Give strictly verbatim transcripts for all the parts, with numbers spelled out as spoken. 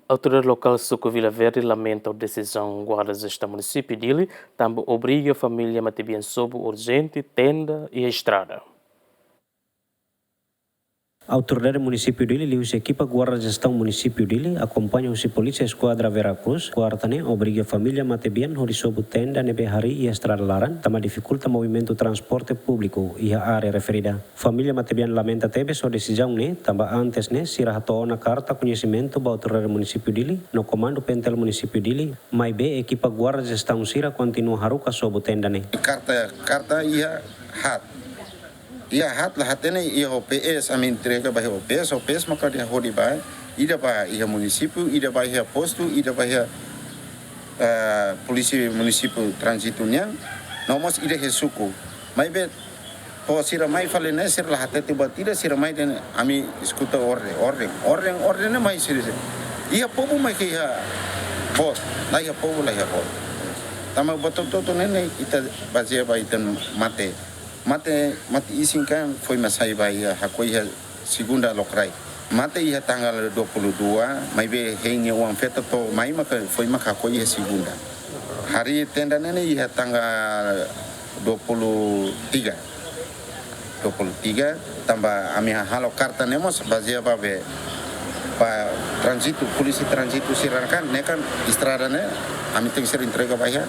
Autoridade lokál Suku Vila Verde lamenta desizaun Guarda Jestaun Munisípiu Dili, tanba obriga família matebian sobu urjente tenda iha estrada. Autoridade Munisípiu Dili liuhusi ekipa Guarda Jestaun Munisípiu Dili akompaña husi Polísia Eskuadra Vera Cruz, kuarta ne'e obriga família matebian hodi sobu tenda ne'ebé harii iha estrada laran, tanba difikulta movimentu transporte públiku iha área referida. Família matebian lamenta tebes ho desizaun ne'e, tanba antes ne'e sira hato'o ona karta koñesimentu ba Autoridade Munisípiu Dili no Komandu P N T L Munisípiu Dili, maibé ekipa Guarda Jestaun sira kontinua haruka sobu tenda ne'e. Karta, karta iha haat. Iha haat, la hatene iha O P S, ami entrega ba iha O P S, O P S maka dehan hodi ba, ida ba iha munisípiu, ida ba iha postu, ida ba iha, eh, polísia munisípiu tránzitu nian, no mós ida iha suku. Maibé to'o sira mai fali ne'e, sira la hatete buat ida, sira mai dehan ami eskuta orden, orden, orden, orden ne'e mai sira. Iha povu mai ke iha boot, la iha povu la iha boot. Tanba buat hotu-hotu ne'e, ne'e ita bazeia ba ita mate. Mate, mate isin kan foin mak sai ba iha, hakoi iha segunda lokraik. Mate iha tanggal dua puluh dua, maibé hein nia oan-feto to'o mai maka foin mak hakoi iha segunda. Harii tenda ne'e ne'e iha tanggal dua puluh tiga. Dua puluh tiga, tanba ami halo karta ne'e mós bazeia ba be, ba tránzitu, polísia tránzitu sira kan, ne'e kan estrada ne'e, ami tenke ser entrega ba iha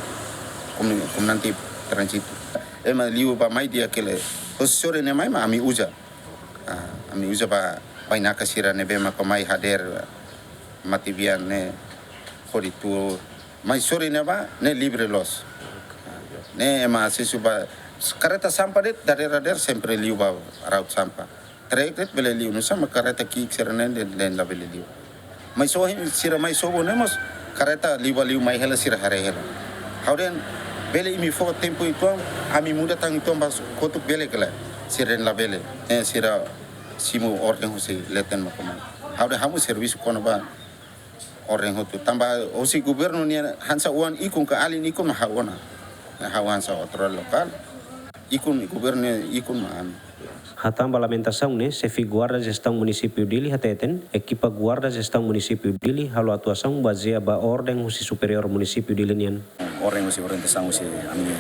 komi-, komandante tránzitu. Ema liu ba mai di'ak hela. Husi sorin ne'e mai mak ami uza. Ah, ami uza ba bainaka sira ne'ebé maka mai hadeer matebian ne'e hodi tuur. Mai sorin ne'ebá ne'e livre loos. Ah, ne'e ema asesu ba kareta sampah de'it, dadeer-dadeer sempre liu ba rauta sampah. Trek de'it bele liu, nusá mak kareta ki'ik sira ne'e de'it, de'it labele liu. Mai sorin sira mai sobu ne'e mós kareta liu ba liu mai hela sira haree hela. Ha'u dehan bele imi fó tempu uitoan, ami muda tan uitoan ba kotuk bele ka lae. Sira dehan labele. Eh, sira simu orden husi leten mak komandante. Ha'u dehan ha'u mós servisu kona-ba orden hotu. Tanba husi governu nian hanesan oan ikun ka alin ikun mak ha'u ona. Ha'u hanesan autoridade lokál. Ikun, governu ikun mak ami. Hatán ba lamentasaun ne'e, Xefe Guarda Jestaun Munisípiu Dili hateten, ekipa Guarda Jestaun Munisípiu Dili halo atuasaun bazeia ba orden husi superiór Munisípiu Dili nian. Orden husi, orientasaun husi ami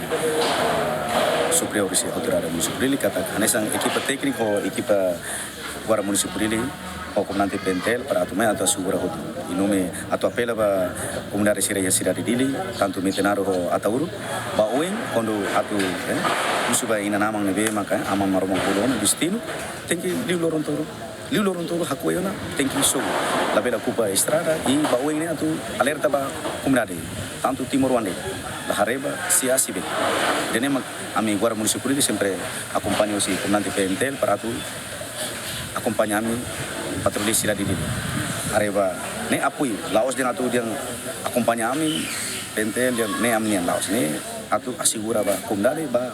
superiór husi Autoridade Munisípiu Dili katak hanesan ekipa tékniku, ekipa Guarda Munisípiu Dili ho komandante P N T L para atu mai atu asegura hotu. I nune'e atu apela ba komunidade sira iha sidade Dili, tantu Metinaro ho Ataúro, ba oin kuandu atu, eh, husu ba inan-aman ne'ebé maka, eh, Aman Maromak bolu ona destinu, tenke liu loron tolu. Liu loron tolu hakoi ona, tenke sobu. Labele okupa estrada, i ba oin ne'e atu alerta ba komunidade, tantu timoroan de'it, la haree ba sia si be. Ida-ne'e mak ami Guarda Munisípiu Dili sempre akompaña husi komandante P N T L para atu akompaña ami patrulla sidade Dili. Haree ba ne'e apoiu, la'ós dehan atu dehan akompaña ami, P N T L dehan ne'e ami-nian, la'ós, ne'e atu asegura ba komunidade, ba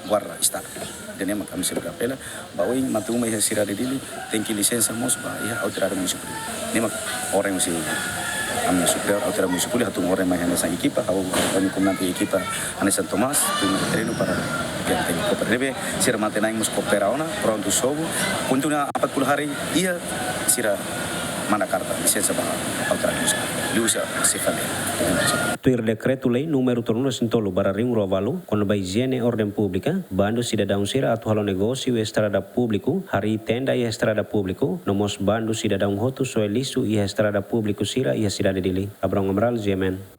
guarda estadu. Ida-ne'e mak ami sempre apela ba oin mak atu mai iha sidade Dili, tenke lisensa mós ba iha Autoridade Munisípiu Dili. Ne'e mak orden husi ami superiór Autoridade Munisípiu Dili, hatún orden mai hanesan ekipa, ha'u, ami komandante ekipa hanesan Tomás, tun treinu para dehan tenke koopera. Ne'ebé sira matebian mós koopera ona, prontu sobu, kontinua empat puluh hari iha sira manda karta lisensa ba Autoridade Munisípiu Dili. Liuhusi Xefe Dili. Tuir Dekretu-Lei númeru tolunulu-resin-tolu barra rihun rua ualu, kona-ba ijiene orden públika, bandu sidadaun sira atu halo negósiu iha estrada públiku, harii tenda iha estrada públiku, no mós bandu sidadaun hotu soe lixu iha estrada públiku sira iha sidade Dili. Abrão Amaral, G M N.